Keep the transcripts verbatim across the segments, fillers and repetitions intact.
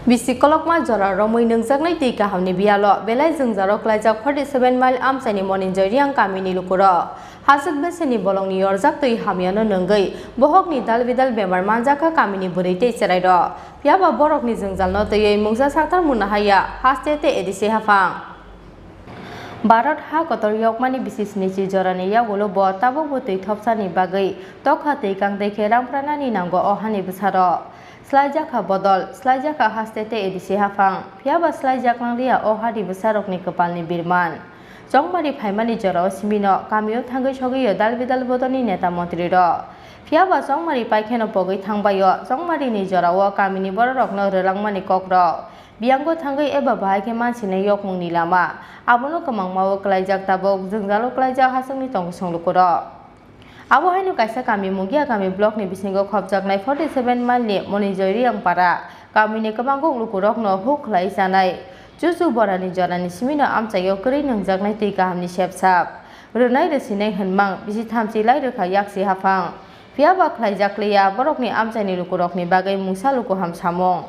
Bisi kolokma jora romwi nungjaknai twi kahamni biyalo belai jwngjalo klaijak forty seven mile amchaini Moninjoy Riang kamini lukurok. Haswk beserni bolongni yorjak twi hamyano nungwi bohokni dalbidal bemar manjakha kamini bwrwi tei chwrairok. Phiyaba borokni jwngjalno twiwi mungsa sakthar mungna haiya haste tei A D C haphang. Bharat ha kotor yokmani bisi snichi jorani yagulo bo tabukbo twi thopsani bagwi tokha twi kangdai khe rampranani nango o hani bwsarok. Slaijakha bodol, slaijakha haste tei A D C haphang, phiyaba slaijak nangliya o hani bwsarokni kwpalni birman. Chongmari phaimani jorao simino kamio thangwi sogwiyo dalbidal bodolni neta montrirok. Phiyaba chongmari paikheno pogwi thangbaio chongmarini jorao kamini bororokno rwlangmani kokrok. Biyango thangwi eba bahai khe mansinai yokmungni lama. Abono kwmangmao klaijak tabuk jwngjalo klaijak hasongni tongkosong lukurok. Abo haino kaisa kami Mugiakami blockni bisingo khopjaknai forty seven mile ni Moninjoy Riang para kamini kwbangkuk lukurokno huk khlai chanai. Chuchu borani jorani simino amchaio kwrwi nungjaknai twi kahamni sepsap. Rwnai rwsinai hwnmang bisi thamchi lai rwkha yaksi haphang. Phiyaba khlaijak liya borokni amchaini lukurokni bagwi mungsa lukuham samung.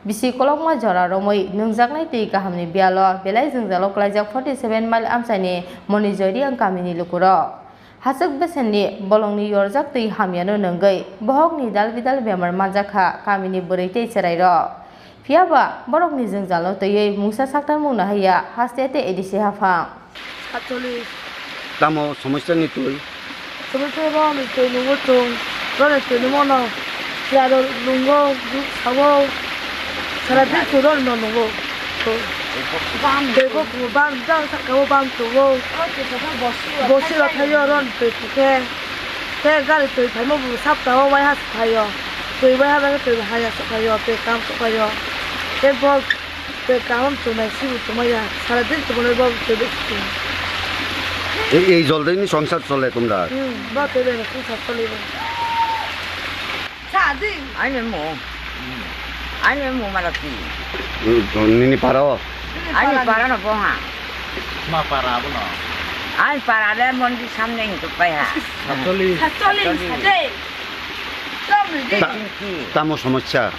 Bisi kolokma jora romwi nungjaknai twi kahamni biyalo belai jwngjalo klaijak forty seven mile amchaini Moninjoy Riang kamini lukurok. Haswk beserni bolongni yorjak twi hamyano nungwi bohokni dalbidal bemar manjakha kamini bwrwi tei chwrairok. Phiyaba borokni jwngjalo twiwi mungsa sakthar mungna haiya haste tei A D C haphang. Satcholish. Tamo somosya ni twi? Somosya roni twi nungo chwng, roni twi nungo no, chwla rok nungo, buk sao, sara din chwng roni no nungo. Bam. Twi bo bam jang saka o bam chwng o. Bosi rok thaio roni twi thokhe. Tei gari twi phaima bo sapta o waiha se phaio. Twi waiha bai twi haya se phaio, twi kam se phaio. Tei bo twi kam chwnai sibo chwngmaya. Sara din chwngmani bo twi bai se chwng. Ei, ei jol dei ni songsar chole tumda? Hmm, bo twi bai ni songsar chole bo. Sa di. Ani mo. Ani mo mara ti. Hmm, nini para o? Ani para no bo ha. Ma para abono? Ai para le mondi samne hintu pai ha. Satcholish. Satcholish, satcholish. Satcholish. Tamo somosya?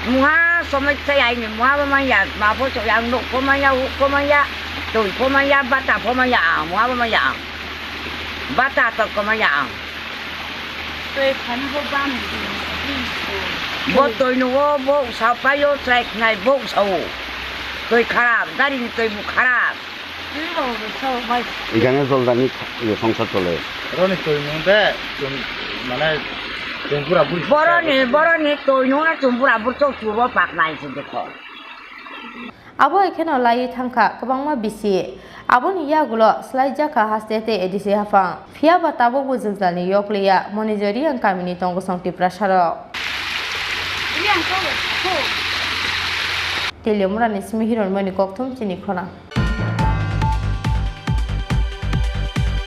Muha somosya aini muha ba maya, ma bo so yang nuk ko maya, huk ko maya, tui ko maya, bata ko maya, muha ba maya. Bata to ko maya. Twi phani bo bam. Bo twi nungo, bo usa paio, chwrai khnai, bo usa o. Twi kharap, gari ni twi bo kharap. Twi bo usa o bai. Igane joldani ye songsar chole. Roni twi nung de, chum, mane, chum pura buri. Boroni, boroni twi nung na chum pura buri chok chubo paknai se dekho. Abo hai kheno laiwi thangkha kwbangma bisi. Aboni yagulo swlaijakha haste tei A D C haphang. Phiyaba tabukbo jwngjalni yok liya Moninjoy Riang kamini tongkosong Tiprasarok. Teliamurani simi Hironmoni kokthum chini khona.